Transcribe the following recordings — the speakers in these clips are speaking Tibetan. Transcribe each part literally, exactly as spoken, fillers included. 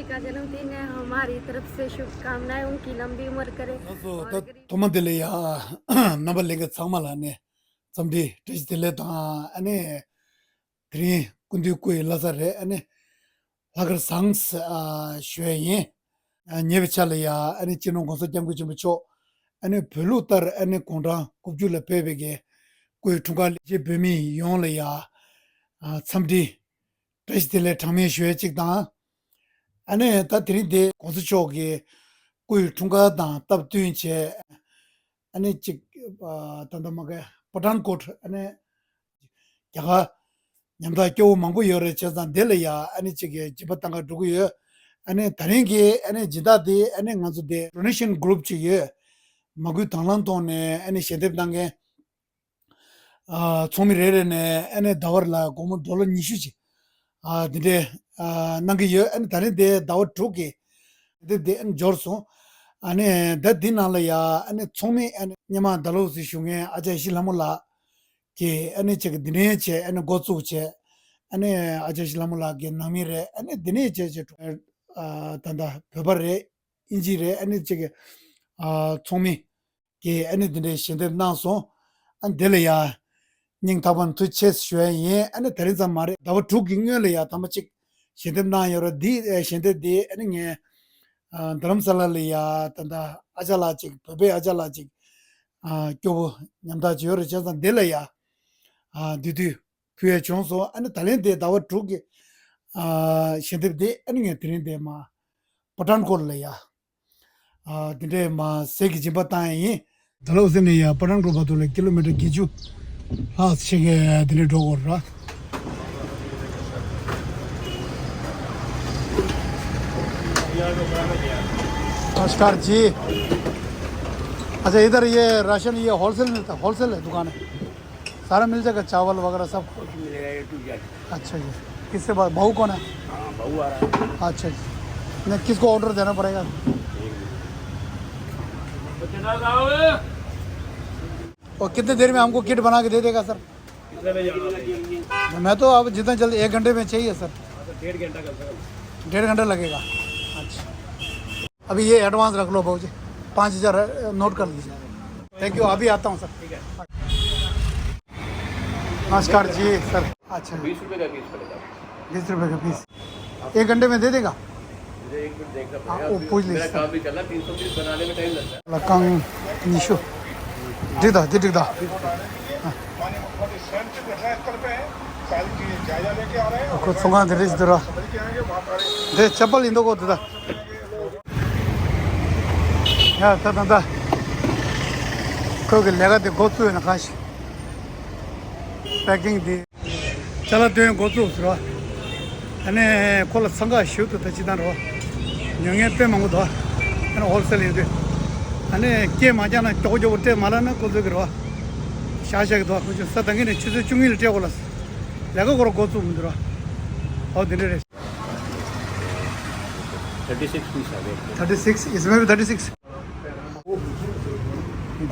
का जन्मदिन है, हमारी तरफ से शुभकामनाएं, उनकी लंबी उम्र करे। ལགས་སོ། ད་ཐོག་མ་དེ་ལ་ཡ་རྣམ་པ་ལྷན་རྒྱས་ཚང་མ་ལ་ནས་འཚམས་འདྲི་བཀྲ་ཤིས་བདེ་ལེགས་དང་། ཨ་ནི་དེ་རིང་སྐུ་མདུན་སྐུ་ཡི་བླ་གཟའ་རེད། ཨ་ནི་ལྷག་དཀར་བཟང་ཨ་ཞུ་ཡ་ཡིན། ཨ་ཉེ་བའི་ཆར་ལ་ཡ་ཨ་ནི་སྤྱི་ནོར་༸གོང་ས་༸སྐྱབས་མགོན་ཆེན་པོ་མཆོག་ཨ་ནི་བོད་ལུགས་ལྟར་ཨ་ནི་དགུང་གྲངས་དགུ་བཅུ་ལ་ཕེབས་པའི་གི་སྐུའི་འཁྲུངས་སྐར་ལ་བོད་མི་ཡོངས་ལ་ཡ་ཨ་འཚམས་འདྲི་བཀྲ་ཤིས་བདེ་ལེགས་གྲངས་མེད་ཞུ་ཡ་གཅིག་དང་། ཨ་ནི་ད་དེ་རིང་དེ་༸གོང་ས་མཆོག་གི་སྐུའི་འཁྲུངས་སྐར་དང་སྟབས་བསྟུན་བྱས། ཨ་ནི་གཅིག་ཨ་ད་ལྟ་མ་གི་པ་ཐན་ཀོཊ་ཨ་ནི་རྒྱ་གར་ཉམ་ཐག་སྐྱོ་བོ་མང་པོ་ཡོད་རེད། བྱས་ཙང་དེ་ལ་ཡ་ཨ་ནི་གཅིག་གི་སྦྱིན་པ་གཏང་ག་འགྲོ་གི་ཡོད། ཨ་ནི་ད་རིང་གི་ཨ་ནི་སྦྱིན་བདག་དེ་ཨ་ནི་ང་ཚོ་དེ་ཌོ་ནེ་ཤན་གུ་རུབ་ཅིག་ཡོད། མ་སྐུལ་དང་བླངས་ཐོག་ནས་ཨ་ནི་ཞལ་འདེབས་གནང་མཁན་ཨ་ཚོགས་མི་རེ་རེ་ནས་ཨ་ནི་ཟླ་བར་ལ་སྒོར་མོ་ཌོ་ལར་ཉི་ཤུ་ཅིག་ཨ་དེ་འདྲས་ཨ་གནང་གི་ཡོད། ཨ་ནི་ད་རིང་དེ་ཟླ་བ་དྲུག་གི་དེབ་དེ་ཨ་ནི་འབྱོར་སོང་། ཨ་ནི་ད་འདི་ནང་ལ་ཡ་ཨ་ནི་ཚོགས་མི་ཨ་ནི་སྔོན་མ་ཟླ་ལུག་ཟེར་ཞུ་མཁན་ཨ་ཅག་ཡེ་ཤེས་ལྷ་མོ་ལགས་ཀྱིས་ཨ་ནི་ཅིག་འདི་ནས་བྱས་ཨ་ནི་འགོ་བཙུགས་བྱས། ཨ་ནི་ཨ་ཅག་ཡེ་ཤེས་ལྷ་མོ་ལགས་ཀྱི་ནང་མི་རེད། ཨ་ནི་འདི་ནས་བྱས་བྱས་ཨ་ད་ལྟ་བོད་པ་རེད། དབྱིན་ཇི་རེད། ཨ་ནི་ཅིག་ཨ་ཚོགས་མི་གིས་ཨ་ནི་འདི་འདྲའི་ཞལ་འདེབས་གནང་སོང་། ཨ་ནི་དེ་ལ་ཡ་སྙིང་ཐག་པ་ནས་ཐུགས་རྗེ་ཆེ་ཞུ་ཡ་ཡིན། ཨ་ནི་དེ་རིང་ཙམ་མ་རེད། ཟླ་བ་དྲུག་གི་སྔོན་ལ་ཡ་ཐེངས་མ་གཅིག་ཞལ་འདེབས་གནང་ཡོད་རེད། འདི་ཨ་ཞལ་འདེབས་འདི་ཨ་ནི་ངས་ཨ་རྡ་རམ་ས་ལ་ལ་ཡ་ད་ལྟ་ཨ་ཅག་ལགས་ཅིག་བོད་པའི་ཨ་ཅག་ལགས་ཅིག་ཨ་སྐྱོ་བོ་ཉམ་ཐག་ཅིག་ཡོད་རེད། བྱས་ཙང་འདི་ལ་ཡ་ཨ་འདི་དུས་ཕུལ་ཡ་བྱུང་སོང་། ཨ་ནི་ད་ལན་དེ་ཟླ་བ་དྲུག་གི་ཨ་ཞལ་འདེབས་དེ་ཨ་ནི་ངས་དེ་རིང་དེ་མ་པ་ཐན་ཀོཊ་ལ་ཡ་ཨ་དེ་འདྲའི་མ་ཟས་ཀྱི་སྦྱིན་པ་བཏང་ཡ་ཡིན། ད་ལོ་ཟེར་ནས་ཡ་པ་ཐན་ཀོཊ་བར་དུ་ལ་ཀི་ལོ་མི་ཊར་བརྒྱད་ཅུ་ལྷག་ཅིག་དེ་འདྲའི་འགྲོ་དགོས་ར། नमस्कार जी। अच्छा, इधर ये राशन, ये होलसेल मिलता है, होलसेल है दुकान है? सारा मिल जाएगा, चावल वगैरह सब? कुछ मिलेगा, ए टू जेड। अच्छा जी। किससे बात, बहू कौन है? हाँ, बहू आ रहा है। अच्छा जी। नहीं, किसको ऑर्डर देना पड़ेगा? और कितने देर में हमको किट बना के दे देगा सर? कितने बजे आना पड़ेगा? मैं तो अब जितना जल्दी, एक घंटे में चाहिए सर। हाँ, तो डेढ़ घंटा कम से कम। डेढ़ घंटा लगेगा। अच्छा। अभी ये एडवांस रख लो बाबूजी, पाँच हज़ार नोट कर लीजिए। थैंक यू, अभी आता हूँ सर। ठीक है। नमस्कार जी सर। अच्छा। बीस रुपए का पीस पड़ेगा। बीस रुपए का पीस। एक घंटे में दे देगा? मुझे एक मिनट देखना हाँ, पड़ेगा। वो अभी पूछ लीजिए मेरा सर। काम भी चल रहा है, तीन सौ पीस बनाने में टाइम लगता है। लकंग निशु। दिदा, दिदा। हाँ। खुद सुंगा दे रही जरा। दे चप्पल इंदो को दिदा। ཡ་ད་ད་ད། ཁོས་ཀྱི་ལས་ཀ་དེ་འགོ་བཙུགས་ཡོད་ན་གང་ཞིག་པེ་ཀིང་དེ། ཅ་ལག་སྟོན་འགོ་བཙུགས་ཟེར་བ། ཨ་ནི་ཁོ་ལ་འཚང་ཁ་ཞུ་ཐུབ་ད་ཅི་ད་རོ། ཉོ་མཁན་དཔེ་མང་པོ་འདུག་ཨ་ནི་ཧོལ་སེལ་ཡིན་དུས། ཨ་ནི་སྐྱེས་མ་རྒྱག་ན་མགྱོགས་མགྱོགས་སྤྲད་མ་ལབ་ན་ཁོ་ཚོས་ཀྱི་རོ། ཤག་ཤག་གི་འདུག་ཁོ་ཚོས་ས་ད་གིན་ནས་ཆུ་ཚོད་བཅུ་གཉིས་ལ་སྤྲད་དགོས་ལ། ལས་ཀ་ཁོ་ར་འགོ་བཙུགས་མི་འདུག་རོ། ཨོ་དེ་འདྲ་རེད། थर्टी सिक्स पीस आ गए। थर्टी सिक्स, इसमें भी थर्टी सिक्स।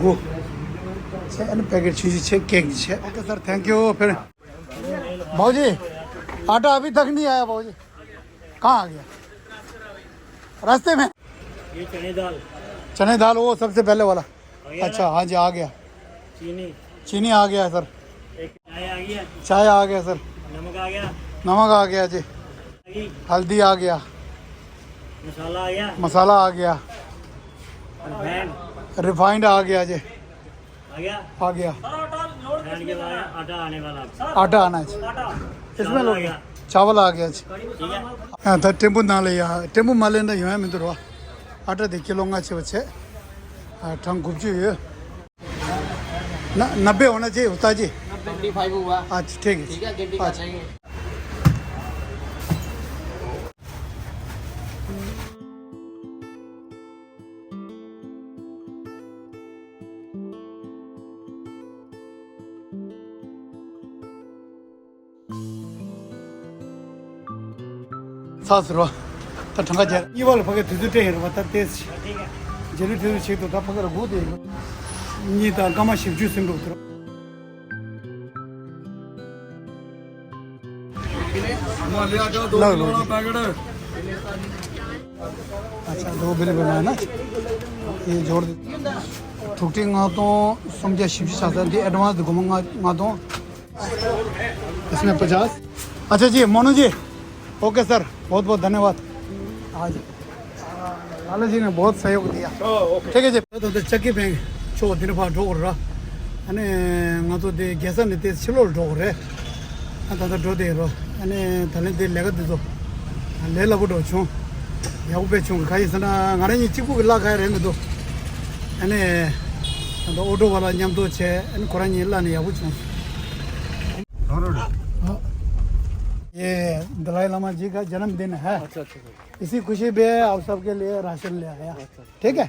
गो। चल, packet cheese check, cake check. Okay sir, thank you. फिर बाबूजी, आटा अभी तक नहीं आया बाबूजी। कहाँ आ गया? रास्ते में। ये चने दाल। चने दाल, वो सबसे पहले वाला। आ गया अच्छा, ना? हाँ जी, आ गया। चीनी। चीनी आ गया सर। एक चाय आ गया। चाय आ गया सर। नमक आ गया। नमक आ गया जी। हल्दी। हल्दी आ गया। मसाला आ गया। मसाला आ गया। रिफाइंड। रिफाइंड आ गया जी। आ गया। आ गया। रिफाइंड के बाद आटा आने वाला है। आटा आना जी। इसमें चावल आ लोग गया। चावल आ गया जी। ठीक है। हाँ, तो टेम्पो ना ले यहाँ, टेम्पो माले ना यूँ है, मैं तो रोआ। आटा देख किलो ང་ཆེ་བ་ཆེ། ཨ་གྲངས་དགུ་བཅུ་ཡོད། न नब्बे होना चाहिए उस्ताद जी। ट्वेंटी फ़ाइव हुआ। अच्छा, ठीक है। ठीक है, गिनती कर अच्छा। लेंगे। ཚ་ཟེར་བ། ད་གྲངས་ཀ་རྒྱལ། གཉིས་པ་ལ་ཕ་གི་དུས་ཚོད་སྤྲད་ཡིན་རེད་བ། ད་ཏེས་རྗེས་ལུས་དུས་ཚོད་ཆེད་དུ་ད་ཕ་གི་ལ་སྒུག་བསྡད་ཡིན། གཉིས་དང་སྐར་མ་བཞི་བཅུ་ཟིན་འགྲོ་གི་འདུག་ལགས་ལགས། अच्छा, दो बिल बनाया ना। ये जोड़ दे। དྲུག་ཁྲི་ལྔ་སྟོང་སུམ་བརྒྱ་བཞི་བཅུ་ཆགས་ས་འདི་advance དེ་སྒོར་མོ་ལྔ་ལྔ་སྟོང་इसमें पचास। अच्छा जी, मोनू जी। ओके सर, बहुत बहुत धन्यवाद। हाँ जी। लाला जी ने बहुत सहयोग दिया। ठीक है जी। ད་ལྟ་ལྕགས་ཀྱི་བེང་ཕྱོགས་འདི་ནས་ཕར་འགྲོ་དགོས་ར། ཨ་ནི་ང་ཚོ་འདི་རྒྱལ་ས་ནས་དེ་ཕྱི་ལོགས་འགྲོ་དགོས་རེད། ཨ་ད་ལྟ་འགྲོ་བསྡད་རོ། ཨ་ནི་ད་ལན་འདི་ལས་ཀ་འདི་ཚོ་ལས་སླ་པོ་འགྲོ་བྱུང་། ཡག་པོ་དཔེ་བྱུང་། ག་ཡིན་ཟེར་ན་ང་རང་གཉིས་གཅིག་པུ་གི་གླ་ག་ཡ་རེད་མི་འདུག་ཨ་ནི་ད་ལྟ་ཨོ་ཊོ་བ་ལ་མཉམ་དུ་བྱས། ཨ་ནི་ཁོ་རང་གཉིས་གླ་ནས་ཡག་པོ་བྱུང་། हाँ। ये दलाई लामा जी का जन्मदिन है। अच्छा, अच्छा, अच्छा। इसी खुशी पे आप सबके लिए राशन ले आया। अच्छा, अच्छा। ठीक है।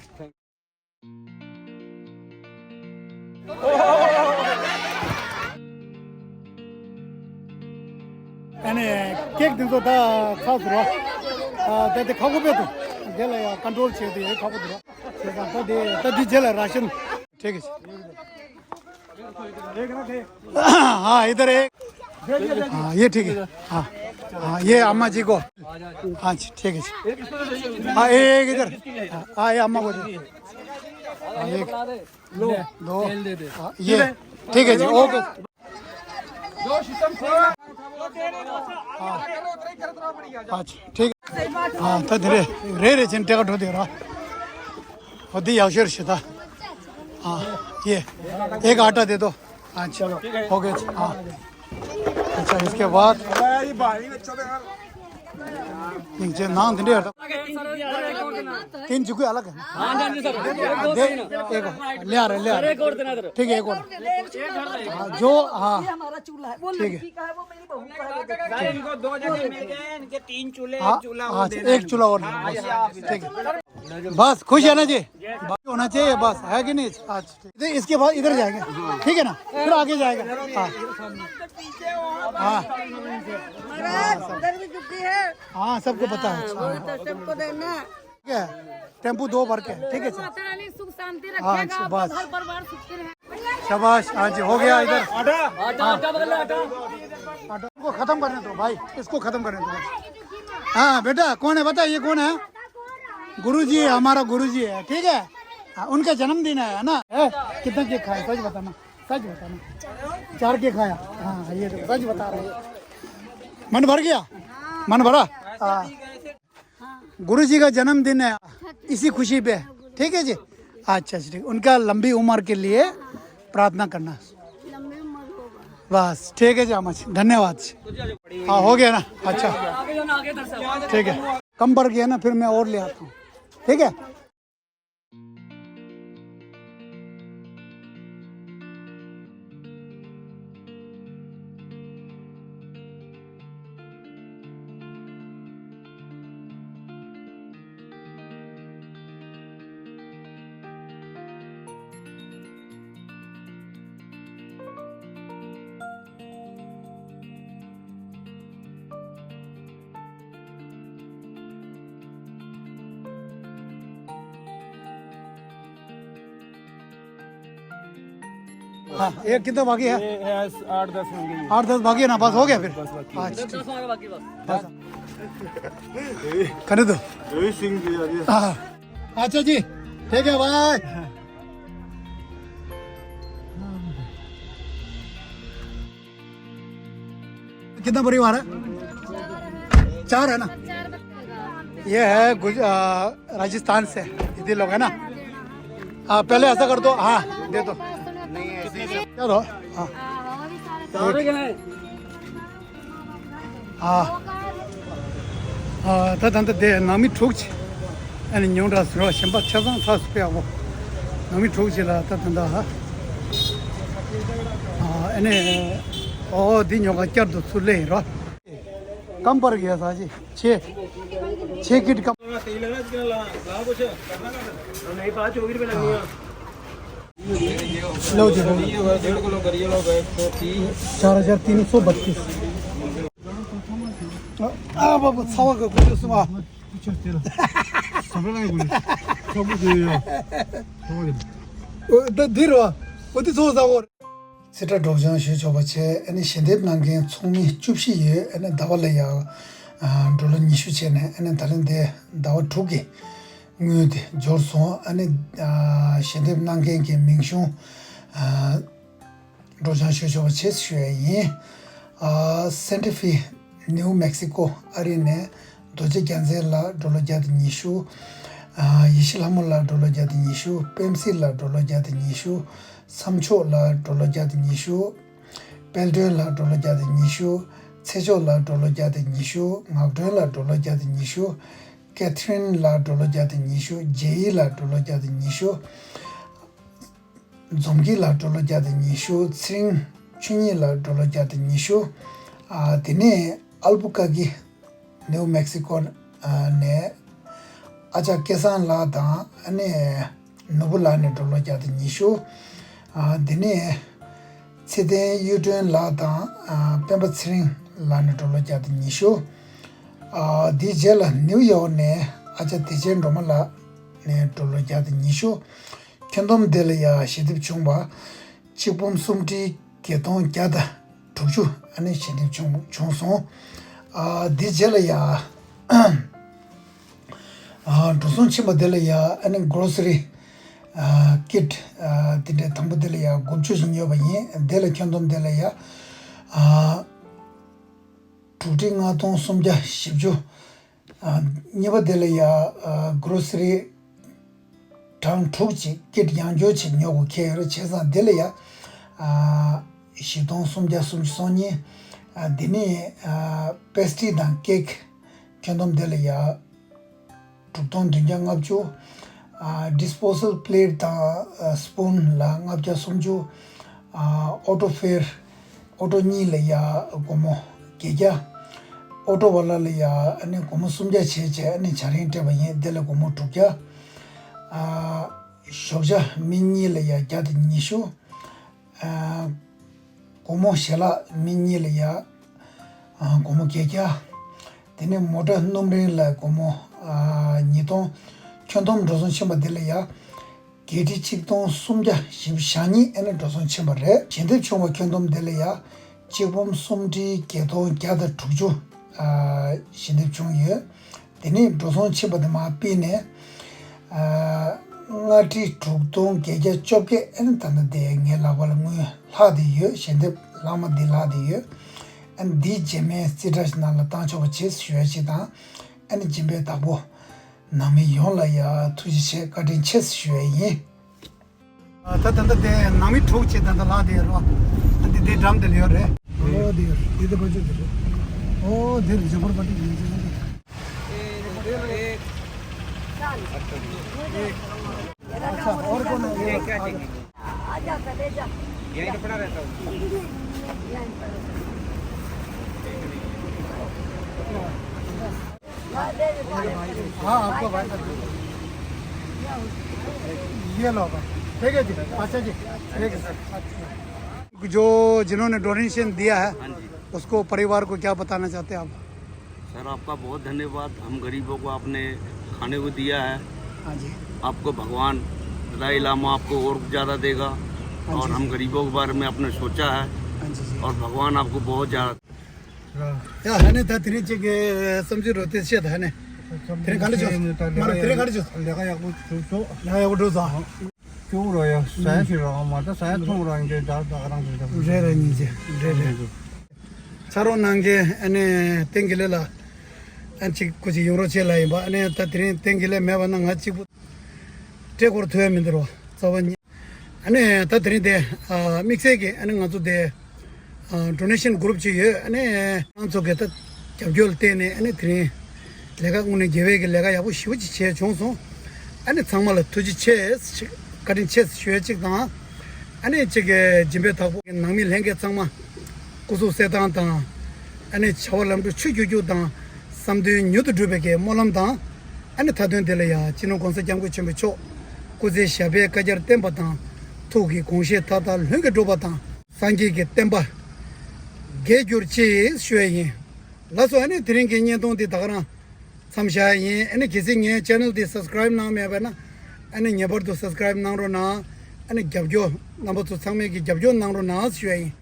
ཨ་ནི་ཀེག་དེ་ཚོ་ད་ཚར་སོང་ར། ཨ་ད་དེ་ཁག་པོ་དཔེ་འདུག་དེ་ལ་ཡང་ཀོན་ཊོལ་བྱེད་དེ་ཁག་པོ་འདུག་ར། བྱས་ཙང་ད་དེ་ད་དེ་རྗེས་ལ་ར་ཤན་ཁྲིག་གི། हाँ, इधर एक। हाँ, ये ठीक है। हाँ, हाँ, ये अम्मा जी को। हाँ जी, ठीक है जी। हाँ, एक इधर। हाँ, ये अम्मा को दे। हाँ, एक, दो। हाँ, ये ठीक है जी, ओके। हाँ। अच्छा, ठीक है। हाँ, तो धीरे, रे रे चिन टेका ढो दे रहा। होती याशर शिता। हाँ, ये एक आटा दे दो। हाँ, चलो, हो गया जी। हाँ। अच्छा, इसके बाद नीचे नाम दिन तीन चुकी अलग है। हाँ जी, सर। दे, एक और, ले आ रहे, ले आ रहे। एक और देना इधर। ठीक है, एक और। हाँ, जो, हाँ। ये हमारा चूल्हा है। वो ठीक है। लड़की का है, वो मेरी बहू का है, वो देखो। सर, इनको दो जगह मिल गए, इनके तीन चूल्हे, हाँ, एक चूल्हा वो हाँ, देना। अच्छा, एक चूल्हा और। हाँ, ये आप ठीक है। बस, खुश है ना जी? बस होना चाहिए, बस, है कि नहीं? अच्छा, ठीक है। इसके बाद इधर जाएंगे, ठीक है ना? फिर आगे जाएगा। हाँ। हाँ। महाराज, उधर भी दुखी है। हाँ, सबको पता है। हाँ, वही तो सबको देना। ठीक है, टेम्पू दो भर के, ठीक है सर। माता रानी सुख शांति हाँ, रखेगा, आपका बस। घर परिवार सुखी रहे। शाबाश, हाँ जी, हो गया इधर। आटा, आटा, आटा बदल, आटा। आटा को खत्म करने दो भाई, इसको खत्म करने दो। हाँ बेटा, कौन है बता, ये कौन है? गुरु जी है, हमारा गुरु जी है, ठीक है। हाँ, उनका जन्मदिन है, है ना? ए, कितना केक खाया, सच बताना, सच बताना। चार केक खाया। हाँ, ये तो सच बता रहे हैं। मन भर गया? मन भरा? हाँ। गुरु जी का जन्मदिन है, इसी खुशी पे, ठीक है जी। अच्छा, अच्छा, ठीक। उनका लंबी उम्र के लिए प्रार्थना करना। बस, ठीक है जी, अम्मा जी, धन्यवाद जी। हाँ, हो गया ना? अच्छा, ठीक है। कम पड़ गया ना, फिर मैं और ले आता हूँ, ठीक है। हाँ, ये कितना बाकी है? ये है, आठ दस होंगे ये। आठ दस बाकी है ना, बस हो गया फिर। बस बाकी है। अच्छा, ठीक। दस और बाकी बस। बस। करने दो। रवि सिंह जी आ गए। हाँ। अच्छा जी, ठीक है भाई। कितना परिवार है? चार है ना? ये है गुज-, आ, राजस्थान से दीदी लोग है ना? हाँ, पहले ऐसा कर दो, हाँ, दे दो। क्या दो? हाँ। हाँ। ཨ། ད་ད་ད་དེ་ནང་མི་དྲུག་ཅིག་ཨ་ནི་ཉུང་དྲགས་ཟེར་བ་གཞན་པ་ཆ་ཚང་ཚགས་སུ་སྤེལ་ཡག་པོ། ནང་མི་དྲུག་ཅིག་ལ་ད་ད་ད་ཧ། ཨ་ནི། ཨོ་འདི་ཉོ་ག་བསྐྱར་དུ་ཚུར་སླེབས་ཡིན་རོ། ཀམ་པར་གྱི་ས་ཅི་ཆེ། ཆེ་ཀིད་ཀམ། नहीं, पाँच चौबीस रुपये लगनी है। लो जी, लो। ये होगा डेढ़ किलो करिए, लो भाई, तो तीस। चार हजार तीन सौ बत्तीस। 아, 뭐, 뭐, 사와 그 굴렸어 봐. सबैलाई गुलियो। सब गुलियो। 어, 나 내려와. 어디 서 사고? སི་ཏྲ་སྒྲོག་སྦྱང་ཞུ་ཆོག་པ་བྱས། ཨ་ནི་ཞལ་འདེབས་གནང་མཁན་ཚོགས་མི་བཅུ་བཞི་ཡོད། ཨ་ནི་ཟླ་བ་ལ་ཡ། འགྲོ་ལོ་ཉི་ཤུ་བྱས་ནས་ཨ་ནི་ད་རིང་འདི་ཟླ་བ་དྲུག་གི་དངུལ་དེ་འབྱོར་སོང་། ཨ་ནི་ཞལ་འདེབས་གནང་མཁན་གྱི་མིང་གཞུང་སྒྲོག་སྦྱང་ཞུ་ཆོག་པ་བྱེད་ཞུ་ཡས་ཡིན། སན་ཏེ་ཧྥེ་ནིའུ་མེག་སི་ཀོ་ཨ་རི་ནས་རྡོ་རྗེ་རྒྱལ་མཚན་ལགས་འགྲོ་ལོ་བརྒྱ་དང་ཉི་ཤུ། ཡེ་ཤེས་ལྷ་མོ་ལགས་འགྲོ་ལོ་བརྒྱ་དང་ཉི་ཤུ། པེམ་སི་ལགས་འགྲོ་ལོ་བརྒྱ་དང་ཉི་ཤུ། བསམ་མཆོག་ལགས་འགྲོ་ལོ་བརྒྱ་དང་ཉི་ཤུ། དཔལ་སྒྲོན་ལགས་འགྲོ་ལོ་བརྒྱ་དང་ཉི་ཤུ། ཚེ་མཆོག་ལགས་འགྲོ་ལོ་བརྒྱ་དང་ཉི་ཤུ། ངག་སྒྲོན་ལགས་འགྲོ་ལོ་བརྒྱ་དང་ཉི་ཤུ། ཀེ་ཐི་རིན་ལགས་འགྲོ་ལོ་བརྒྱ་དང་ཉི་ཤུ། ཇེ་ཡི་ལགས་འགྲོ་ལོ་བརྒྱ་དང་ཉི་ཤུ། འཛོམས་སྐྱིད་ལགས་འགྲོ་ལོ་བརྒྱ་དང་ཉི་ཤུ། ཚེ་རིང་ཆོས་ཉིད་ལགས་འགྲོ་ལོ་བརྒྱ་དང་ཉི་ཤུ། ཨ་དེ་ནས་ཨལ་བུ་ཀར་ཀི་ནིའུ་མེག་སི་ཀོ་ནས་ཨ་ཅག་སྐལ་བཟང་ལགས་དང་ཨ་ནི་ནོར་བུ་ལགས་ནས་འགྲོ་ལོ་བརྒྱ་དང་ཉི་ཤུ། ཨ་དེ་ནས་ཚེ་བརྟན་གཡུ་སྒྲོན་ལགས་དང་ཨ་སྤེན་པ་ཚེ་རིང་ལགས་ནས་འགྲོ་ལོ་བརྒྱ་དང་ཉི་ཤུ། ཨ་དེའི་རྗེས་ལ་ནིའུ་ཡོག་ནས་ཨ་ཅག་བདེ་ཆེན་སྒྲོལ་མ་ལགས་ནས་འགྲོ་ལོ་བརྒྱ་དང་ཉི་ཤུ། ཁྱོན་བསྡོམས་དེ་ལ་ཡ་ཞལ་འདེབས་བྱུང་བ་གཅིག་འབུམ་སུམ་ཁྲི་བརྒྱད་སྟོང་བརྒྱ་དང་དྲུག་ཅུ་ཨ་ནི་ཞལ་འདེབས་བྱུང་བྱུང་སོང་། ཨ་དེ་རྗེས་ལ་ཡ་ཨ་འགྲོ་སོང་ཕྱིན་པ་དེ་ལ་ཡ་ཨ་ནི་གྷོ་རོ་སི་རི་ཨ་ཀིཊ་ཨ་དེ་འདྲའི་དང་པོ་དེ་ལ་ཡ་དགུ་བཅུ་ཞིག་ཉོས་པ་ཡིན། དེ་ལ་ཁྱོན་བསྡོམས་དེ་ལ་ཡ་ཨ་དྲུག་ཁྲི་ལྔ་སྟོང་སུམ་བརྒྱ་བཞི་བཅུ། ཨ་གཉིས་པ་དེ་ལ་ཡ་ཨ་གྷོ་རོ་སི་རི་གྲངས་དྲུག་ཅིག་ཀིཊ་ཡང་བསྐྱར་ཅིག་ཉོ་དགོས་ཁེལ་ཡོད་རེད། བྱས་ཙང་དེ་ལ་ཡ་ཨ་བཞི་སྟོང་སུམ་བརྒྱ་སུམ་ཅུ་སོ་གཉིས། ཨ་དེ་ནས་ཨ་པེ་སི་ཊི་དང་ཀེག་ཁྱོན་བསྡོམས་དེ་ལ་ཡ་དྲུག་སྟོང་བདུན་བརྒྱ་ལྔ་བཅུ། ཨ་ཌིས་པོ་ཟལ་པི་ལེཊ་དང་ཨ་སི་པུན་ལ་ལྔ་བརྒྱ་སུམ་ཅུ། ཨ་ཨོ་ཊོ་ཕེར་ཨོ་ཊོ་གཉིས་ལ་ཡ་སྒོར་མོ་བརྒྱད་བརྒྱ། ཨོ་ཊོ་ཝ་ལ་ལ་ཡ་ཨ་ནི་སྒོར་མོ་སུམ་བརྒྱ་བྱས་བྱས་ཨ་ནི་བྱ་རིན་སྤྲད་པ་ཡིན། དེ་ལ་སྒོར་མོ་དྲུག་བརྒྱ། ཨ་ཞོགས་ཇ་མི་གཉིས་ལ་ཡ་བརྒྱ་དང་ཉི་ཤུ། ཨ་སྒོར་མོ་ཞལ་ལག་མི་གཉིས་ལ་ཡ་ཨ་སྒོར་མོ་བརྒྱད་བརྒྱ། དེ་ནས་མོ་ཊ་སྣུམ་རིན་ལ་སྒོར་མོ་ཨ་ཉིས་སྟོང་། ཁྱོན་བསྡོམས་འགྲོ་སོང་ཕྱིན་པ་དེ་ལ་ཡ་བརྒྱད་ཁྲི་གཅིག་སྟོང་སུམ་བརྒྱ་བཞི་བཅུ་ཞེ་གཉིས་ཨ་ནི་འགྲོ་སོང་ཕྱིན་པ་རེད། ཞལ་འདེབས་བྱུང་བ་ཁྱོན་བསྡོམས་དེ་ལ་ཡ་གཅིག་འབུམ་སུམ་ཁྲི་བརྒྱད་སྟོང་བརྒྱ་དང་དྲུག་ཅུ་ཨ་ཞལ་འདེབས་བྱུང་ཡོད། དེ་ནས་འགྲོ་སོང་ཕྱིན་པ་དེ་མར་ཕུད་ནས་ཨ་ལྔ་ཁྲི་དྲུག་སྟོང་བརྒྱད་བརྒྱ་བཅོ་བརྒྱད་ཨ་ནི་ད་ལྟ་དེ་ངའི་ལག་པ་ལ་དངུལ་ལྷག་བསྡད་ཡོད། ཞལ་འདེབས་ལྷག་མ་འདི་ལྷག་བསྡད་ཡོད། ཨ་ནི་འདི་རྗེས་མའི་རྩིས་ཁྲ་ཞིག་ནང་ལ་བཏང་ཆོག་པ་བྱེད་ཞུ་ཡ་ཞིག་དང་། ཨ་ནི་སྦྱིན་པའི་བདག་པོ་ནང་མི་ཡོངས་ལ་ཡ་ཐུགས་རྗེ་ཆེ་བཀའ་དྲིན་ཆེ་ཞུ་ཡ་ཡིན། ད་ད་ལྟ་དེ་ནང་མི་དྲུག་བྱས་ད་ལྟ་ལྷག་བསྡད་ཡོད་རེད་བ། ཨ་འདི་འདི་འགྲམ་དེ་ལ་ཡོད་རེད། ཨོ་དེ་ཡོད་རེད། དེ་དེ་པ་ཅོ་དེ་རེད། ཨོ་དེ་རེད། ཇོ་པར་པ་ཏི་ཡིན། अच्छा, और कौन है? ये क्या चाहिए? यहीं पे पड़ा रहता हूँ। हाँ, आपका भाई। ये लो भाई। ठीक है जी। अच्छा जी। ठीक है। जो जिन्होंने डोनेशन दिया है, हाँ जी। उसको, परिवार को क्या बताना चाहते हैं आप? सर, आपका बहुत धन्यवाद। हम गरीबों को आपने खाने को दिया है। हाँ जी। आपको भगवान दलाई लामा आपको और ज़्यादा देगा। हाँ और जी। हम गरीबों के बारे में आपने सोचा है। हाँ जी, जी। और भगवान आपको बहुत ज़्यादा ཡ་ཧ་ནི་ད་དེ་རིང་གཅིག་གི་བསམ་ཚུལ་རོ་དེ་བཤད་ད་ཧ་ནི། དེ་རིང་ག་འདྲ་བྱུང་། མ་ལ་དེ་རིང་ག་འདྲ་བྱུང་། ལས་ཀ་ཡག་པོ་བྱུང་སོང་། ལས་ཀ་ཡག་པོ་འགྲོ་སོང་། སྐྱུག་རོ་ཡ་ཟས་ཤིག་རོ་མ་ད་ཟས་འཐུང་རོ་འདྲེ་ད་ད་ག་རང་ཞིག་ད། རེད་རེད། ཉིན་གཅིག་རེད་རེད། ཕྱག་རོགས་གནང་མཁན་ཨ་ནི་བསྟན་དགེ་ལེགས་ལགས་ཨ་ནི་གཅིག་སྐུ་མཁྱེན་ཡོང་རོགས་བྱེད་ལབ་ཡིན་པ། ཨ་ནི་ད་དེ་རིང་བསྟན་དགེ་ལེགས་མེད་པ་ན་ང་གཅིག་པུ་སྤྲད་སྐོར་ཐུབ་ཡ་མི་འདུག་རོ། རྩ་བ་ཉིད། ཨ་ནི་ད་དེ་རིང་དེ་ཨ་དམིགས་བསལ་གྱི་ཨ་ནི་ང་ཚོ་དེ་ཨ་ཌོ་ནེ་ཤན་གུ་རུབ་ཅིག་ཡོད། ཨ་ནི་ང་ཚོ་གི་ད་རྒྱབ་སྐྱོར་ལ་བརྟེན་ནས་ཨ་ནི་དེ་རིང་ལས་ཀ་དངོས་གནས་དགེ་བའི་གི་ལས་ཀ་ཡག་པོ་ཞེ་པོ་ཅིག་བྱས་བྱུང་སོང་། ཨ་ནི་ཚང་མ་ལ་ཐུགས་རྗེ་ཆེ་ཞེས་བཀའ་དྲིན་ཆེ་ཞུ་ཡ་གཅིག་དང་། ཨ་ནི་གཅིག་གི་སྦྱིན་པའི་བདག་པོ་ནང་མི་ལྷན་རྒྱས་ཚང་མ་སྐུ་གཟུགས་གསལ་ཐང་དང་། ཨ་ནི་བྱ་བ་ལམ་འགྲོ་ཆུ་རྒྱུག་རྒྱུག་དང་། བསམ་དོན་མྱུར་དུ་འགྲུབ་པའི་གི་སྨོན་ལམ་དང་། ཨ་ནི་མཐའ་དོན་དེ་ལ་ཡང་སྤྱི་ནོར་༸གོང་ས་༸སྐྱབས་མགོན་ཆེན་པོ་མཆོག་སྐུ་ཚེ་ཞབས་པད་བསྐལ་བརྒྱར་བརྟན་པ་དང་། ཐུགས་ཀྱི་དགོངས་བཞེད་མཐའ་དག་ལྷུན་གྱིས་འགྲུབ་པ་དང་། སངས་རྒྱས་ཀྱི་བསྟན་པ་རྒྱས་གྱུར་ཅིག་ཞུ་ཡ་ཡིན། ལགས་སོ། ཨ་ནི་དེ་རིང་གི་བརྙན་ཐུང་འདི་ད་ག་རང་མཚམས་བཞག་ཡ་ཡིན། ཨ་ནི་གལ་སྲིད་ངའི་ཆེ་ནལ་འདི་སབ་སི་ཀ་རའིབ་གནང་མེད་པ་ན། ཨ་ནི་ངེས་པར་དུ་སབ་སི་ཀ་རའིབ་གནང་རོགས་གནང་། ཨ་ནི་རྒྱབ་སྐྱོར་རྣམ་པ་ཚོ་ཚང་མས་ཀྱི་རྒྱབ་སྐྱོར་གནང་རོགས་གནང་ཞུ་ཡ་ཡིན།